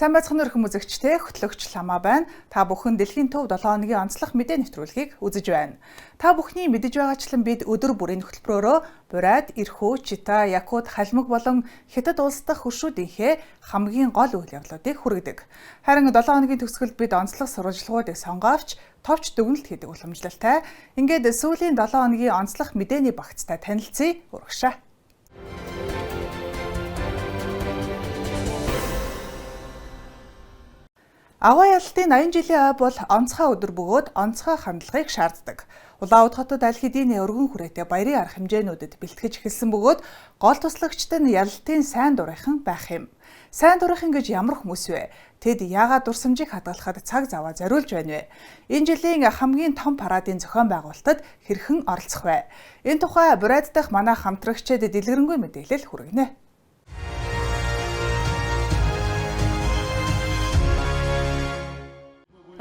Сайн байцгаана уу, эрхэм үзэгчдээ, хөтлөгч Ламаа байна. Та бүхэн Дэлхийн төв 7 хоногийн онцлог мэдээ нэвтрүүлгийг үзэж байна. Та бүхний мэдэж байгаачлан бид өдөр бүрийн хөтөлбөрөөрөө Бурайд, Ирхүү, Чита, Якут, Халмиг болон Хятад улс дахь хөршүүдийнхээ хамгийн гол үйл явдлуудыг хүргэдэг. Харин 7 хоногийн төгсгөлд бид онцлог сурвалжлагуудыг сонгоовч товч дүгнэлт хийдэг уламжлалтай. Ингээд сүүлийн 7 хоногийн онцлог мэдээний багцтай танилцъя. Урагшаа. Аугаа ялалтын 80 жилийн ой бол онцгой өдөр бөгөөд онцгой хандлагыг шаарддаг. Улаанбаатар хотод аль хэдийн өргөн хүрээтэй баярын арга хэмжээнүүдэд бэлтгэж эхэлсэн бөгөөд гол туслагчид нь ялалтын сайн дурынхан байх юм. Сайн дурынхан гэж ямар хүмүүс вэ? Тэд яагаад дурсамжийг хадгалахад цаг заваа зориулж байна вэ? Энэ жилийн хамгийн том парадын зохион байгуулалтад хэрхэн оролцох вэ? Энэ тухай Бурайд дахь манай хамтрагчид дэлгэрэнгүй мэдээлэл хүргэнэ.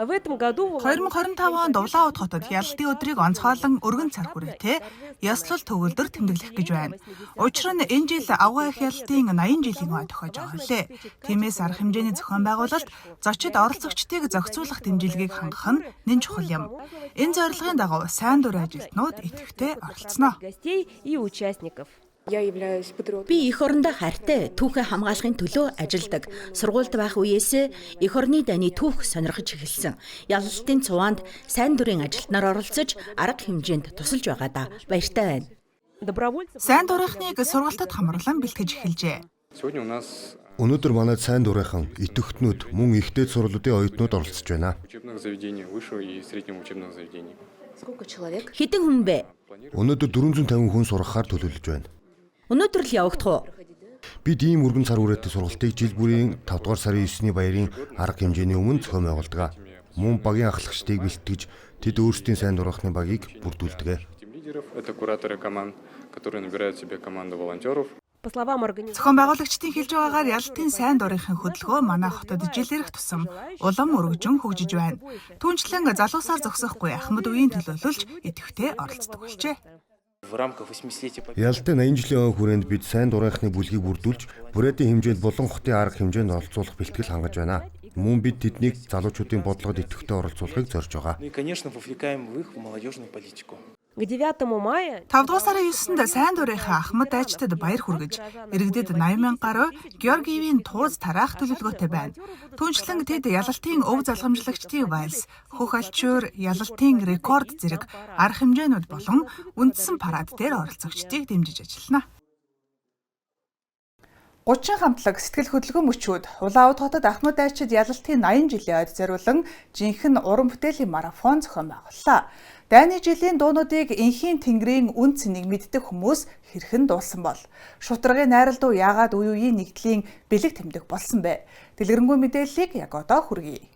В этом году 2025 онд Улаанбаатар хотод ялалтын өдрийг онцгойлон өргөн цар хүрээтэй ёслол төгөлдөр тэмдэглэх гэж байна. Учир нь энэ жил аугаа эх ялалтын 80 жилийн ой тохиож байгаа билээ. Тиймээс арга хэмжээний зохион байгуулалт зочид оролцогчдыг зохицуулах дэмжлэгийг хангах нь нэн чухал юм. Энэ зорилгын дагуу сайн дурын ажилтнууд идэвхтэй оролцсноо. гостей и участников. Я являюсь патриотом. Би эх орондоо хайртай, түүхээ хамгаалахын төлөө ажилладаг. Сургуульд байх үеэсээ эх орны дайны түүх сонирхож эхэлсэн. Ялалтын цуваанд сайн дурын ажилтнаар оролцож, арга хэмжээнд тусалж байгаадаа баяртай байна. Добровольцев Сайн дурынхныг сургалтад хамруулан бэлтгэж эхэлжээ. Сегодня у нас Өнөөдөр манай сайн дурынхан, идэвхтнүүд, мөн их дээд сургуулиудын оюутнууд оролцож байна. учебных заведений, высшего и среднего учебных заведений. Сколько человек? Хэдэн хүн бэ? Өнөөдөр 450 хүн сургахаар төлөвлөж байна. Өнөөдөр л явагдах уу? Бид ийм өргөн цар хүрээтэй сургалтыг жил бүрийн 5 дугаар сарын 9-ний баярын арга хэмжээний өмнө зохион байгуулдаг. Мөн багийн ахлагчдыг бэлтгэж, тэд өөрсдийн сайн дурынхны багийг бүрдүүлдэг. Тим лидеров – это кураторы команд, которые набирают себе команду волонтеров. По словам организаторов, Зохион байгуулагчдын хэлж байгаагаар ялалтын сайн дурынхын хөдөлгөөн манай хотод жил ирэх тусам улам өргөжин хөгжиж байна. Түүнчлэн залуусаар зогсохгүй ахмад үеийн төлөөлөлж идэвхтэй оролцдог болжээ. В рамках 80-летия Победы Ялалтын 80 жилийн ой хүрээнд бид сайн дурынхны бүлгийг бүрдүүлж, Бурайдын хэмжээнд булан хотын арга хэмжээнд оролцуулах бэлтгэл хангаж байна. Мөн бид тэднийг залуучуудын бодлогод идэвхтэй оролцуулахыг зорж байгаа. Ну и, конечно, вовлекаем в их молодежную политику. к 9 мая 5 дугаар сарын 9-нд сайн дурынхаа ахмад дайчдад баяр хүргэж, иргэдэд 80 мянга гаруй Георгиевийн тууз тараах төлөвлөгөөтэй байна. Түүнчлэн тэд ялалтын өв залгамжлагчдын вальс, хөх альчуур, ялалтын рекорд зэрэг арга хэмжээнүүд болон үндсэн парад дээр оролцогчдыг дэмжиж ажиллана. 30 хамтлаг сэтгэл хөдлөгөн мөчүүд Улаанбаатар хотод ахмад дайчид ялалтын 80 жилийн ойд зориулан жинхэнэ уран бүтээлийн марафон зохион байгууллаа. Дайны жилийн дуунуудыг энхийн тэнгэрийн үн цэнийг мэддэг хүмүүс хэрхэн дуулсан бол шударгын найрал дуу яагаад үе үеийн нэгдлийн бэлэг тэмдэг болсон бэ? Дэлгэрэнгүй мэдээллийг яг одоо хүргэе.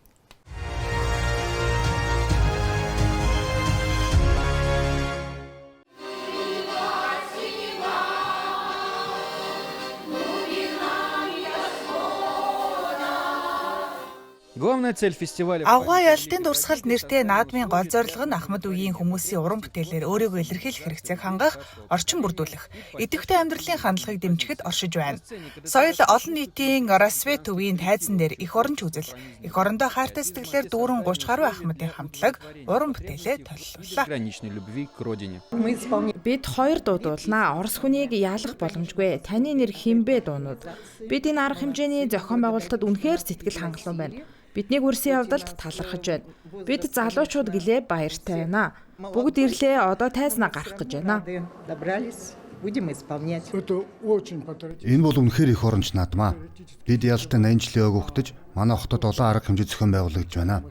Главная цель фестиваля Аугаа ялалтын дурсгалд нэртэй наадмын гол зорилго нь ахмад үеийн хүмүүсийн уран бүтээлээр өөрийгөө илэрхийлэх хэрэгцээг хангах, орчин бүрдүүлэх, идэвхтэй амьдралын хандлагыг дэмжихэд оршиж байна. Соёл олон нийтийн Рассвет төвийн тайзан дээр эх орон ч үзэл, эх орондоо хайртай сэтгэлээр дүүрэн 30 гаруй ахмадын хамтлаг уран бүтээлээ толилууллаа. Граничной любви к родине. Бид хоёр дуу дуулнаа. Орос хүнийг яалах боломжгүй. Таны нэр хэн бэ дуунууд. Бид энэ арга хэмжээний зохион байгуулалтад үнэхээр сэтгэл хангалуун байна. Биднийг үрсэн явдалд талархаж байна. Бид залуучууд гэлээ баяртай байна. Бүгд ирлээ, одоо тайзнаа гарах гэж байна. Добрались, будем исполнять. Это очень патриотично. Энэ бол үнэхээр эх оронч наадмаа. Бид ялалтын 80 жилийн ойг угтаж, манай хотод олон арга хэмжээ зохион байгуулагдж байна.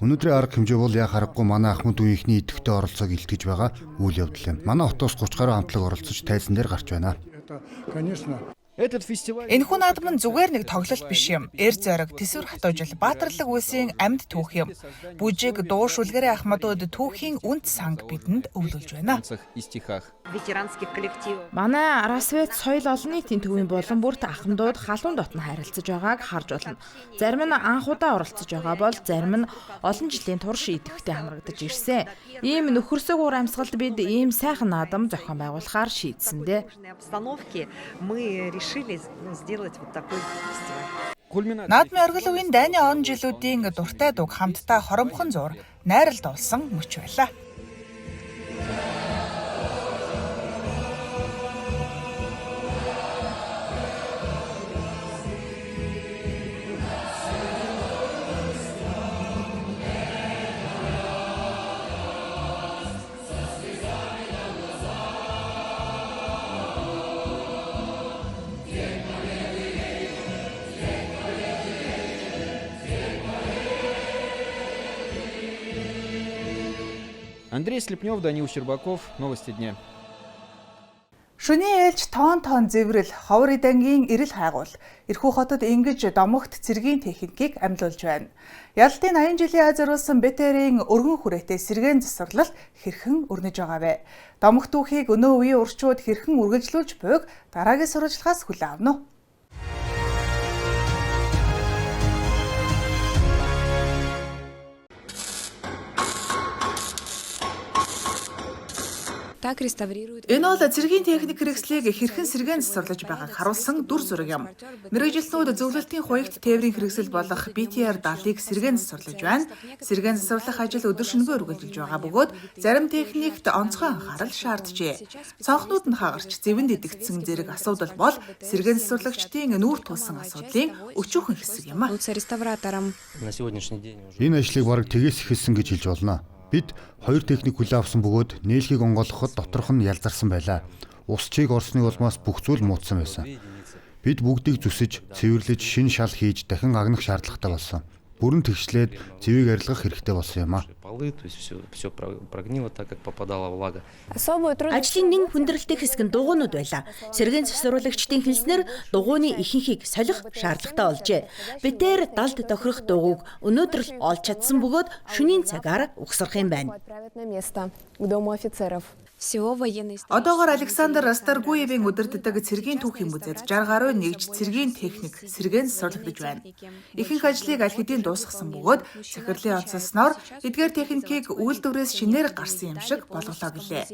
Өнөөдрийн арга хэмжээ бол яа харахгүй манай ахмад үеийнхний идэвхтэй оролцоог илтгэж байгаа үйл явдал юм. Манай хотоос 30 гаруй хамтлаг оролцож тайзан дээр гарч байна. Это, конечно, Этот фестиваль Энэхүү наадам нь зүгээр нэг тоглолт биш юм. Эр зориг, төсвөр хатуужил, баатарлаг үлсийн амьд түүх юм. Бүжиг, дуу шүлгэрээ ахмадууд түүхийн үнд санг бидэнд өвлүүлж байна. танцах и стихах. Ветеранских коллективов. Манай Рассвет соёл олон нийтийн төвийн болон бүрт ахмадууд халуун дотно харилцаж байгааг харж болно. Зарим нь анх удаа оролцож байгаа бол зарим нь олон жилийн турш идэвхтэй хамрагдаж ирсэн. Ийм нөхөрсөг уур амьсгалд бид ийм сайхан наадам зохион байгуулахаар шийдсэн дээ. В обстановке мы решили, ну, сделать вот такой фестиваль. Наадмын оргил үеийн дайны он жилүүдийн дуртай дууг хамтдаа хоромхон зуур найралд олсон мөч байлаа. Андрей Слепнев, Данил Щербаков. Новости дня. Шөнийн ээлж тоон тоон зэврэл, ховор эдангийн эрэл хайгуул. Эрхүү хотод ингэж домогт цэргийн техникийг амьлуулж байна. Ялалтын 80 жилийн ай зориулсан БТР-ийн өргөн хүрээтэй сэргээн засварлалт хэрхэн өрнөж байгаа вэ? Домогт түүхийг өнөө үеийн урчууд хэрхэн үргэлжлүүлж буйг дараагийн сурвалжлагаас хүлээн авна уу? Так реставрируют. Энэ бол цэргийн техник хэрэгслийг хэрхэн сэргээн засварлаж байгааг харуулсан дүр зураг юм. Мэргэжилтнүүд зөвлөлтийн хуягт тээврийн хэрэгсэл болох BTR 70-ыг сэргээн засварлаж байна. Сэргээн засварлах ажил өдөр шөнөгүй үргэлжилж байгаа бөгөөд зарим техникт онцгой анхаарал шаарджээ. Цонхнууд нь хагарч зэвэнд идэгдсэн зэрэг асуудал бол сэргээн засварлагчдын нүүр тулсан асуудлын өчүүхэн хэсэг юм а. Реставратором. На сегодняшний день уже Энэ ажлыг бараг тгээс эхэлсэн гэж хэлж болно. Бид хоёр техник хүлээн авсан бөгөөд нээлхийг онгойлгоход доторх нь ялзарсан байлаа. Ус чиг орсны улмаас бүх зүйл муудсан байсан. Бид бүгдийг зүсэж, цэвэрлэж, шинэ шал хийж дахин агнах шаардлагатай болсон. Бүрэн тэгшлээд зэвийг арилгах хэрэгтэй болсон юм а. полы, то есть все прогнило, так как попадала влага. Особую трудность Ажлын нэгэн хүндрэлтэй хэсэг нь дугуйнууд байлаа. Сэргээн засварлагчдын хэлснээр дугуйны ихэнхийг солих шаардлагатай болжээ. БТР 70-д тохирох дугуйг өнөөдөр л олж чадсан бөгөөд шөнийн цагаар угсрах юм байна. отправят на место к дому офицеров. Всего военный Одоогоор Александр Расторгуевийн удирддаг цэргийн түүхийн музейд 60 гаруй нэгж цэргийн техник сэргээн засварлагдаж байна. Ихэнх ажлыг аль хэдийн дуусгасан бөгөөд захирлын онцолсноор эдгээр техникийг үйлдвэрээс шинээр гарсан юм шиг болголоо гэлээ.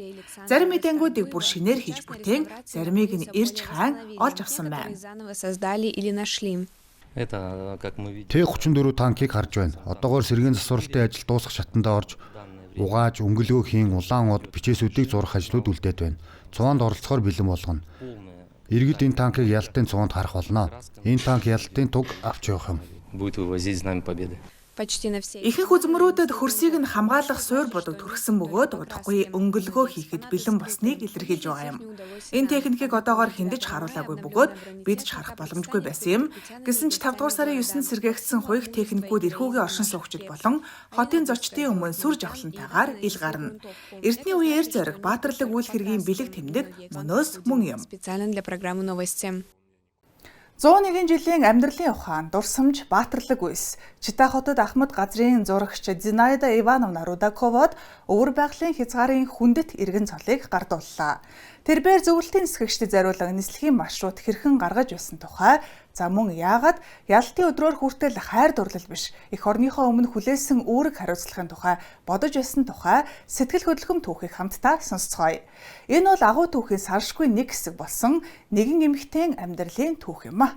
Зарим эдэнгүүдийг бүр шинээр хийж бүтээн, заримыг нь ирж хаан олж авсан байна. Заново создали или нашли. Это, как мы видим, Т-34 танкийг харж байна. Одоогоор сэргээн засварлалтын ажил дуусах шатандаа орж угааж, өнгөлгөө хийн, улаан од, бичээсүүдийг зурах ажлууд үлдээд байна. Цуваанд оролцохоор бэлэн болгоно. Иргэд энэ танкийг ялалтын цуваанд харах болно. Энэ танк ялалтын туг авч явах юм. будет вывозить знамя победы. Почти на всей. Ихэнх үзмөрүүдэд хөрсийг нь хамгаалах суур будаг түрхсэн бөгөөд удахгүй өнгөлгөө хийхэд бэлэн болсныг илэрхийлж байгаа юм. Энэ техникийг одоогоор хэндэж харуулаагүй бөгөөд бид ч харах боломжгүй байсан юм. Гэсэн ч 5 дугаар сарын 9-нд сэргээгдсэн хуйх техникүүд эрхүүгийн оршин суугчид болон хотын зочдын өмнө сүр жавхлантайгаар ил гарна. Эртний үеэр зориг баатарлаг үйл хэргийн бэлэг тэмдэг мөнөөс мөн юм. Специально для программы новости. 101 жилийн амьдралын ухаан, дурсамж, баатарлаг үйс. Чита хотод Ахмад газрын зурагч Зинаида Ивановна Рудаковод өвөр байгалийн хязгаарын хүндэт эргэн цолыг гардууллаа. Тэрбээр зөвлөлтийн нисгэгчдэд зориулан нислэгийн маршрут хэрхэн гаргаж байсан тухай, за мөн яагаад ялалтын өдрөөр хүртэл хайр дурлал биш, эх орныхоо өмнө хүлээсэн үүрэг хариуцлагын тухай бодож байсан тухай сэтгэл хөдлөм түүхийг хамтдаа сонсцгоё. Энэ бол агуу түүхийн саршгүй нэг хэсэг болсон нэгэн эмэгтэйн амьдралын түүх юм а.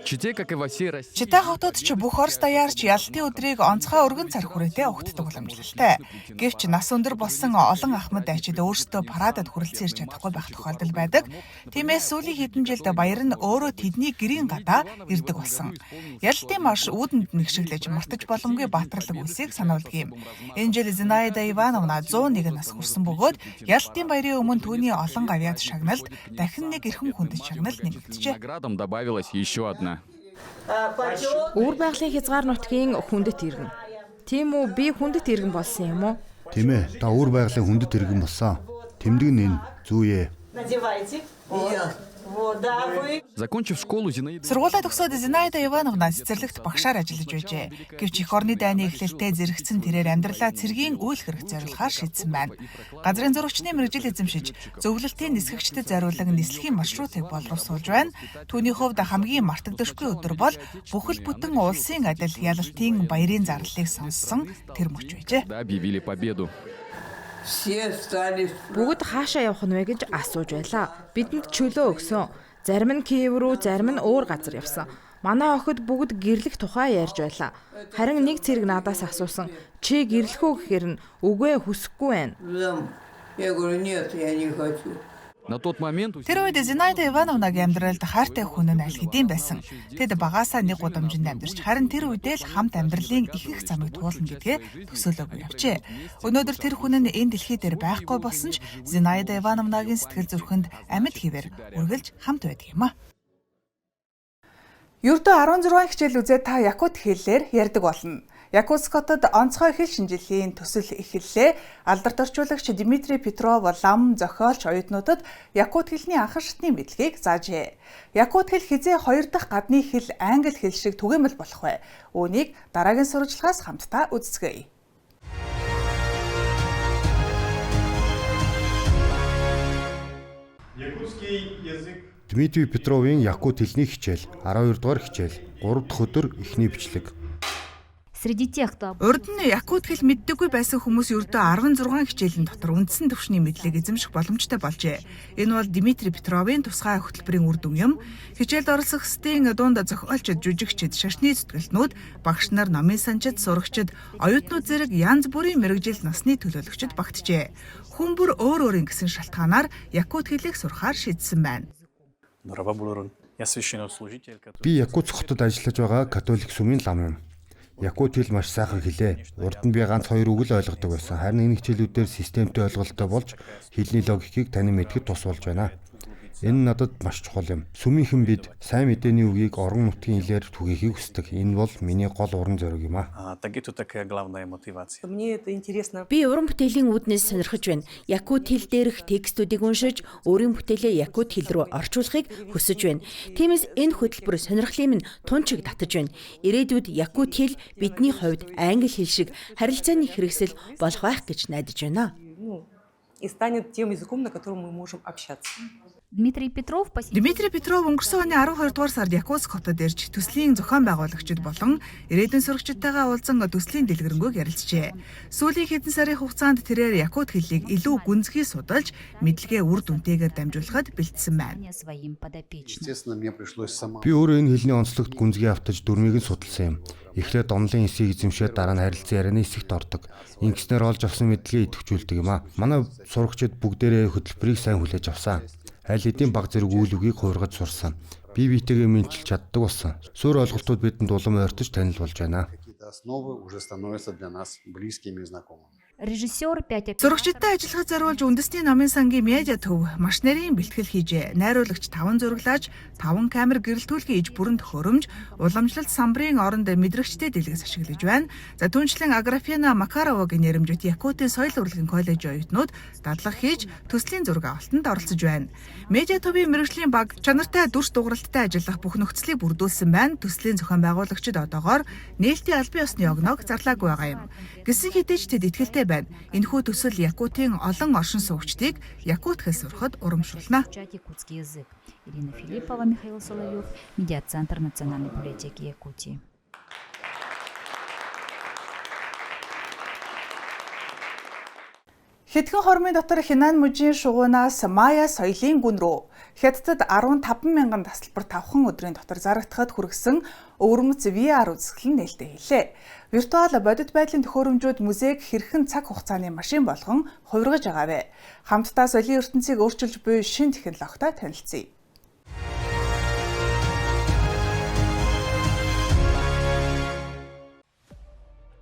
Чите, как и во всей России. Чита хотод ч бүх Орос даяарч ялалтын өдрийг онцгой өргөн цар хүрээтэй угтдаг уламжлалтай. Гэвч нас өндөр болсон олон ахмад дайчид өөрсдөө парадад хүрэлцэн ирж чадахгүй байх тохиолдол байдаг. Тиймээс сүүлийн хэдэн жилд баяр нь өөрөө тэдний гэрийн гадаа ирдэг болсон. Ялалтын марш үүдэнд нэгшиглэж мартаж боломгүй баатарлаг үлсийг сануулдаг юм. Энэ жил Зинаида Ивановна 101 нас хүрсэн бөгөөд ялалтын баярын өмнө түүний олон гавьяат шагналд дахин нэг эрхэм хүндэт шагнал нэмэгджээ. Наградам добавилась еще одна. Өвөр байгалийн хязгаар нутгийн хүндэт иргэн. Тийм үү, би хүндэт иргэн болсон юм уу? Тийм ээ, та өвөр байгалийн хүндэт иргэн болсон. Тэмдэг нь энэ зүүе. Надевайте. Вот. Вот, да, вы. Закончив школу, Зинаида... Сургуулаа төгсөөд Зинаида Ивановна цэцэрлэгт багшаар ажиллаж байжээ. Гэвч эх орны дайны эхлэлтэй зэрэгцэн тэрээр амьдралаа цэргийн үйл хэрэг зориулахаар шийдсэн байна. Газрын зурагчны мэргэжил эзэмшиж, зөвлөлтийн нисгэгчдэд зориулан нислэгийн маршрутыг боловсруулж байна. Түүний хувьд хамгийн мартагдашгүй өдөр бол бүхэл бүтэн улсын адил ялалтын баярын зарлалыг сонссон тэр мөч байжээ. Объявили победу. Все стали Бүгд хаашаа явах нь вэ гэж асууж байлаа. Бидэнд чөлөө өгсөн. Зарим нь Киев рүү, зарим нь өөр газар явсан. Манай охид бүгд гэрлэх тухай ярьж байлаа. Харин нэг цэрэг надаас асуусан. Чи гэрлэх үү гэхээр нь үгүй хүсэхгүй байна. Я говорю, нет, я не хочу. На тот момент Тэр үед Зинаида Ивановнагийн амьдралд хайртай хүн нь аль хэдийн байсан. Тэд багаасаа нэг гудамжинд амьдарч харин тэр үедээ л хамт амьдралын ихэнх замыг туулна гэдгээ төсөөлөөгүй явжээ. Өнөөдөр тэр хүн нь энэ дэлхий дээр байхгүй болсон ч Зинаида Ивановнагийн сэтгэл зүрхэнд амьд хэвээр үргэлж хамт байдаг юм а. Ердөө 16 хичээл үзээ та якут хэллээр ярьдаг болно. Якутск хотод онцгой хэл шинжилгээний төсөл эхэллээ. Алдарт орчуулагч Дмитрий Петров лам зохиолч оюутнуудад якут хэлний анхан шатны мэдлэгийг заажээ. Якут хэл хэзээ хоёр дахь гадны хэл англи хэл шиг түгээмэл болох вэ? Үүнийг дараагийн сурвалжлагаас хамтдаа үздэцгээе. Дмитрий Петровын якут хэлний хичээл 12 дугаар хичээл 3 дахь өдөр эхний бичлэг. Среди тех, кто Урд нь якут хэл мэддэггүй байсан хүмүүс ердөө 16 хичээлийн дотор үндсэн түвшний мэдлэг эзэмших боломжтой болжээ. Энэ бол Дмитрий Петровын тусгай хөтөлбөрийн үр дүн юм. Хичээлд оролцогчдын дунд зохиолчид, жүжигчид, шашны зүтгэлтнүүд, багш нар, номын санчид, сурагчид, оюутнууд зэрэг янз бүрийн мэргэжил насны төлөөлөгчид багтжээ. Хүн бүр өөр өөрийн гэсэн шалтгаанаар якут хэлийг сурахаар шийдсэн байна. Би Якутск хотод ажиллаж байгаа католик сүмийн лам юм. Якут хэл маш сайхан хэлээ. Урд нь би ганц хоёр үг л ойлгодог байсан. Харин энэ хичээлүүдээр системтэй ойлголттой болж хэлний логикийг танин мэдэхэд тус болж байна. Энэ надад маш чухал юм. Сүмийнхэн бид сайн мэдээний үгийг орон нутгийн хэлээр түгээхийг хүсдэг. Энэ бол миний гол уран зориг юм аа. Мне это интересно. Би уран бүтээлийн үүднээс сонирхож байна. Якут хэл дээрх текстүүдийг уншиж, өөрийн бүтээлээ якут хэл рүү орчуулахыг хүсэж байна. Тиймээс энэ хөтөлбөр сонирхлын минь тун чиг татаж байна. Ирээдүйд якут хэл бидний хувьд англи хэл шиг харилцааны хэрэгсэл болох байх гэж найдаж байна. Ну, и станет тем языком, на котором мы можем общаться. Дмитрий Петров посетил Дмитрий Петров өнгөрсөн оны 12 дугаар сард Якутск хотод ирж төслийн зохион байгуулагчид болон ирээдүйн сурагчдтайгаа уулзан төслийн дэлгэрэнгүйг ярилцжээ. Сүүлийн хэдэн сарын хугацаанд тэрээр якут хэлийг илүү гүнзгий судалж, мэдлэгээ үр дүнтэйгээр дамжуулахад бэлдсэн байна. своим подопечным. Би өөрөө энэ хэлний онцлогт гүнзгий автаж дүрмийг нь судалсан юм. Эхлээд онлын эсийг эзэмшээд дараа нь харилцан ярианы хэсэгт ордог. Ингэснээр олж авсан мэдлэгээ идэвхжүүлдэг юм аа. Манай сурагчид бүгдээрээ хөтөлбөрийг сайн хүлээж авсан. Аль хэдийн бага зэрэг үйл үгийг хувиргаж сурсан. Бие биетэйгээ мэндчилж чаддаг болсон. Суурь ойлголтууд бидэнд улам ойртож танил болж байна. Основы уже становятся для нас близкими и знакомыми. Режиссер 5 Сурагчидтай ажиллахад зориулж үндэсний номын сангийн медиа төв маш нарийн бэлтгэл хийжээ. Найруулагч 5 зураглаач, 5 камер гэрэлтүүлгийн иж бүрэн төхөөрөмж, уламжлалт самбарын оронд мэдрэгчтэй дэлгэц ашиглаж байна. За түүнчлэн Аграфена Макаровагийн нэрэмжит Якутын соёл урлагийн коллежийн оюутнууд дадлага хийж төслийн зураг авалтанд оролцож байна. Медиа төвийн мэргэжлийн баг чанартай дүрс дугралттай ажиллах бүх нөхцөлийг бүрдүүлсэн байна. Төслийн зохион байгуулагчид одоогоор нээлтийн албан ёсны огноог зарлаагүй байгаа юм. Гэсэн хэдий ч тэд итгэлтэй байна. Энэхүү төсөл Якутын олон оршин суугчдыг якут хэл сурахад урамшуулна. изучать якутский язык. Ирина Филиппова, Михаил Соловьев, Медиацентр Национальной библиотеки Якутии. Хэдхэн хормын дотор Хинан мужийн шугуунаас Мая соёлын гүн рүү Хятадд 15 мянган тасалбар тавхан өдрийн дотор зарагдахад хүргэсэн өвөрмөц VR үзэсгэлэн нээлттэй хийлээ. Виртуал бодит байдлын төхөөрөмжүүд музейг хэрхэн цаг хугацааны машин болгон хувиргаж байгаа вэ? Хамтдаа соёлын ертөнцийг өөрчилж буй шинэ технологитой танилцъя.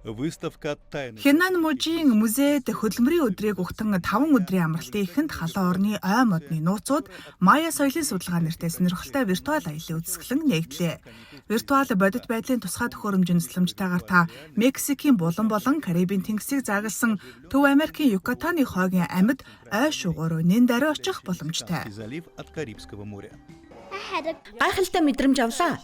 Выставка тайны. Хянан мужийн музейд хөдөлмөрийн өдрийг угтан 5 өдрийн амралтын эхэнд халуун орны ой модны нууцуд Мая соёлын судалгаа нэртэй сонирхолтой виртуал аяллаа үзэсгэлэн нээгдлээ. Виртуал бодит байдлын тусгай төхөөрөмжийн тусламжтайгаар та Мексикийн булан болон Карибын тэнгисийг заагалсан Төв Америкийн Юкатаны хойгийн амьд ой шугуур нэн даруй очих боломжтой. Залив от Карибского моря. Гайхалтай мэдрэмж авлаа.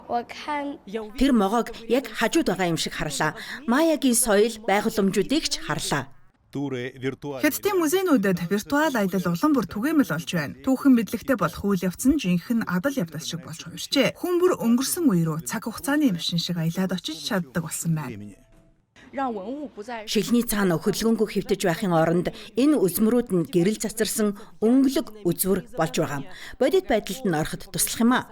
Тэр могоог яг хажууд байгаа юм шиг харлаа. Маягийн соёл, байгууламжуудыг ч харлаа. Туры виртуальной Хятадын музейнүүдэд виртуал аялал улам бүр түгээмэл болж байна. Түүхэн мэдлэгтэй болох үйл явц нь жинхэнэ адал явдал шиг болж хувирчээ. Хүн бүр өнгөрсөн үе рүү цаг хугацааны машин шиг аялаад очиж чаддаг болсон байна. Шилний цаана хөдөлгөөнгүй хэвтэж байхын оронд энэ үзмэрүүд нь гэрэл цацарсан өнгөлөг үзвэр болж байгаа. Бодит байдалд нь ороход туслах юм а.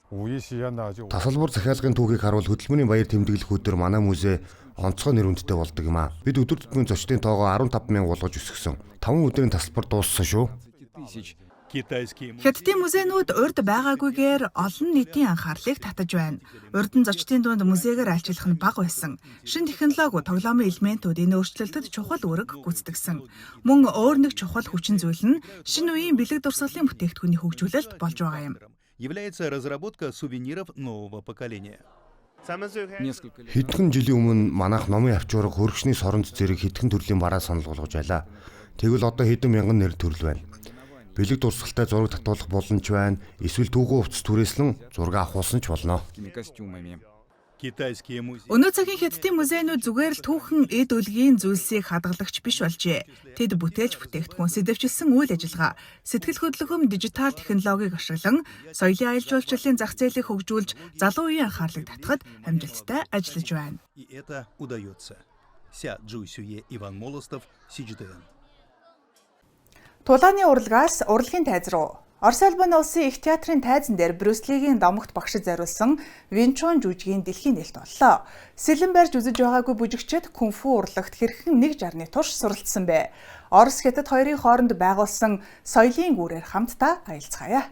Тасалбар захиалгын түүхийг харуул хөдөлмөрийн баяр тэмдэглэх өдөр манай музей онцгой нэр хүндтэй болдог юм а. Бид өдөр тутмын зочдын тоогоо 15,000 болгож өсгөсөн. 5 өдрийн тасалбар дууссан шүү. Хятадын музейнүүд урд байгаагүйгээр олон нийтийн анхаарлыг татаж байна. Урд нь зочдын дунд музейгээр альчлах нь бага байсан. Шинэ технологи, тоглоомын элементүүд энэ өөрчлөлтөд чухал үүрэг гүйцэтгэсэн. Мөн өөр нэг чухал хүчин зүйл нь шинэ үеийн бэлэг дурсгалын бүтээгдэхүүний хөгжүүлэлт болж байгаа юм. Является разработка сувениров нового поколения. Хэдхэн жилийн өмнө манайх номын авчуурга, хөргөчний соронд зэрэг хэдхэн төрлийн бараа санал болгож байлаа. Тэгвэл одоо хэдэн мянган нэр төрөл байна. Бэлэг дурсгалтай зураг татуулах боломж байна. Эсвэл түүхэн хувцас түрээслэн зураг авахулсан ч болно. Китайские музеи. Өнөө цагийн хятадын музейнүүд зүгээр л түүхэн эд өлгийн зүйлсийг хадгалагч биш болжээ. Тэд бүтээлч бүтээгдэхүүн, сэдэвчилсэн үйл ажиллагаа, сэтгэл хөдлөм дижитал технологиг ашиглан соёлын аялал жуулчлалын зах зээлийг хөгжүүлж залуу үеийн анхаарлыг татахад амжилттай ажиллаж байна. И это удается. Ся Джуйсюе, Иван Молостов, CGTN. Тулааны урлагаас урлагийн тайз руу. Орос улбаны улсын их театрын тайзан дээр Брюс Лигийн домогт багшид зориулсан Винчун жүжигийн дэлхийн нээлт боллоо. Сэлэн барьж үзэж байгаагүй бүжигчид кунфу урлагт хэрхэн 1.60-ны турш суралцсан бэ? Орос Хятад хоёрын хооронд байгуулсан соёлын гүүрээр хамтдаа аялцгаая.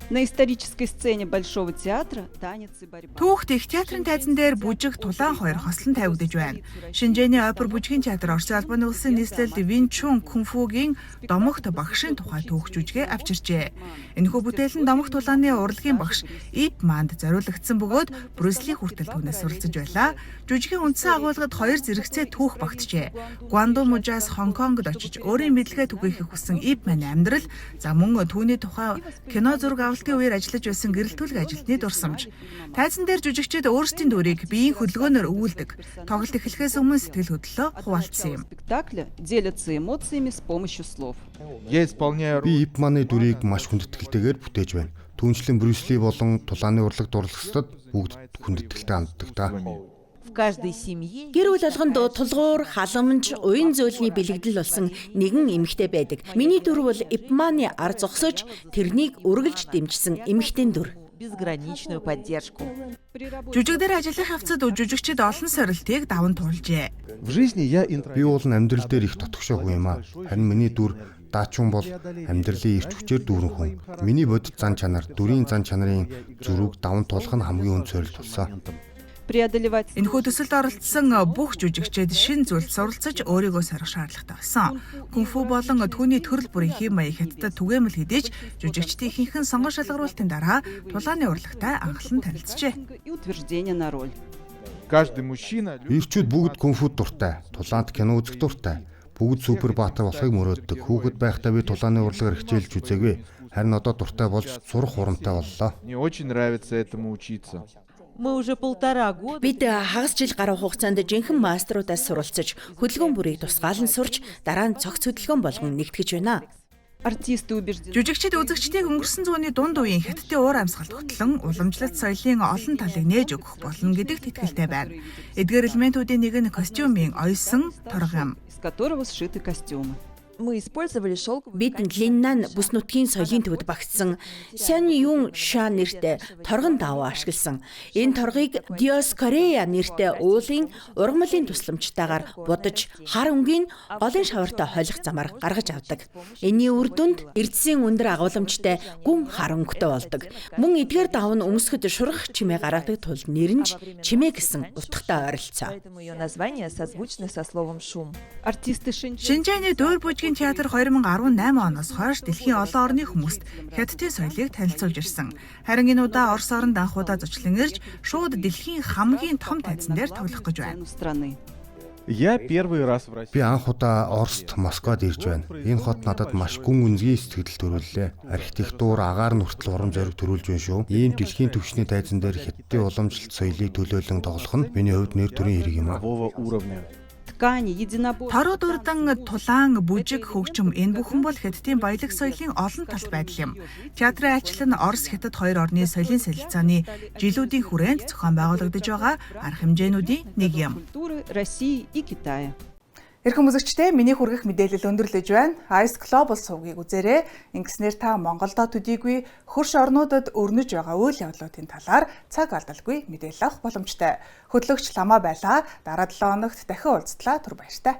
На исторической сцене Большого театра танец и борьба. Түүхт их театрын тайзан дээр бүжиг тулаан хоёр хослон тавигдаж байна. Шинжээний опер бүжгийн театр Оросын албаны улсын нийслэлд Винчун кунфугийн домогт багшийн тухай түүх жүжигээ авчирчээ. Энэхүү бүтээл нь домогт тулааны урлагийн багш Ип Манд зориулагдсан бөгөөд Брюс Ли хүртэл түүнээс суралцаж байлаа. Жүжигийн үндсэн агуулгад хоёр зэрэгцээ түүх багтжээ. Гуандун мужаас Хонконгд очиж өөрийн мэдлэгээ түгээхийг хүссэн Ип Маны амьдрал, за мөн түүний тухай кино зураг авалт үеэр ажиллаж байсан гэрэлтүүлэг ажилтны дурсамж. Тайзан дээр жүжигчид өөрсдийн дүрийг биеийн хөдөлгөөнөөр өгүүлдэг. Тоглолт эхлэхээс өмнө сэтгэл хөдлөлөө хуваалцсан юм. Спектакля делятся эмоциями с помощью слов. Би Ип Маны дүрийг маш хүндэтгэлтэйгээр бүтээж байна. Түүнчлэн Брюс Ли болон тулааны урлаг дурлагчдад бүгд хүндэтгэлтэй ханддаг та. В каждой семье Гэр бүл болгонд тулгуур, халамж, уян зөөлний бэлэгдэл болсон нэгэн эмэгтэй байдаг. Миний дүр бол Ипманы ар зогсож тэрнийг үргэлж дэмжсэн эмэгтэйн дүр. Безграничную поддержку. Жүжиг дээр ажиллах явцад жүжигчид олон сорилтыг даван туулжээ. В жизни я би бол амьдрал дээр их дотгошоо хүн юм аа. Харин миний дүр Даачун бол амьдралын эрч хүчээр дүүрэн хүн. Миний бодит зан чанар, дүрийн зан чанарын зөрүүг даван туулах нь хамгийн үн сорилт болсон. Преодолевать. Энэхүү төсөлд оролцсон бүх жүжигчид шинэ зүйлд суралцаж өөрийгөө сорих шаардлагатай болсон. Кунфу болон түүний төрөл бүрийн хэв маяг хятадд түгээмэл хэдий ч жүжигчдийн ихэнх нь сонгон шалгаруулалтын дараа тулааны урлагтай анхлан танилцжээ. И утверждение на роль. Каждый мужчина Ирчүүд бүгд кунфуд дуртай, тулаанд кино үзэх дуртай. Бүгд супер баатар болохыг мөрөөддөг. Хүүхэд байхдаа би тулааны урлагаар хичээлж үзээгүй. Харин одоо дуртай болж сурах хурамтай боллоо. Мне очень нравится этому учиться. Мы уже полтора года Бид хагас жил гаруй хугацаанд жинхэнэ мастеруудаас суралцаж, хөдөлгөөн бүрийг тусгаалan сурч, дараа нь цогц хөдөлгөөн болгон нэгтгэж байна. Артисты убеждены. Жүжигчид үзэгчдийг өнгөрсөн зууны дунд үеийн хятадын уур амьсгалд хөтлөн уламжлалт соёлын олон талыг нээж өгөх болно гэдэгт итгэлтэй байна. Эдгээр элементүүдийн нэг нь костюмын оёсон торго юм. Из которого сшиты костюмы. Мы использовали шелковую Бид Линнан бүс нутгийн соёлын төвд багтсан Сян Юн Ша нэртэй торгон давуу ашигласан. Энэ торгыг Диоскорея нэртэй уулын ургамлын тусламжтайгаар будаж хар өнгийн голын шавартай холих замаар гаргаж авдаг. Энийн үр дүнд эрдэсийн өндөр агуулмжтай гүн хар өнгөтэй болдог. Мөн эдгээр давуу нь өмсөхөд шургах чимээ гаргадаг тул нэр нь ч чимээ гэсэн утгатай ойролцоо. Поэтому ее название созвучно со словом шум. Артисты Шинчжэний Шинжээний дуур бүжгийн театр 2018 оноос хойш дэлхийн олон орны хүмүүст хятадын соёлыг танилцуулж ирсэн. Харин энэ удаа Орос оронд анх удаа зочлон ирж шууд дэлхийн хамгийн том тайзан дээр тоглох гэж байна. страны. Я первый раз в России. Би анх удаа Оросд Москвад ирж байна. Энэ хот надад маш гүн үнзгий сэтгэл төрүүллээ. Архитектур, агаар нь хүртэл урам зориг төрүүлж байна шүү. Ийм дэлхийн түвшний тайзан дээр хятадын уламжлалт соёлыг төлөөлөн тоглох нь миний хувьд нэр төрийн хэрэг юм аа. Уровня. Ткани, единоборства. Тороо дурдан тулаан, бүжиг, хөгжим энэ бүхэн бол Хятадын баялаг соёлын олон талт байдал юм. Театрын айлчлал нь Орос Хятад хоёр орны соёлын солилцооны жилүүдийн хүрээнд зохион байгуулагдаж байгаа арга хэмжээнүүдийн нэг юм. Культуры России и Китая. Эрхэм үзэгчдээ, миний хүргэх мэдээлэл өндөрлөж байна. Ice Global сувгийг үзээрэй. Ингэснээр та Монголдо төдийгүй хөрш орнуудад өрнөж байгаа үйл явдлуудын талаар цаг алдалгүй мэдээлэл авах боломжтой. Хөтлөгч Ламаа байлаа. Дараа 7 хоногт дахин уулзтлаа. Түр баяртай.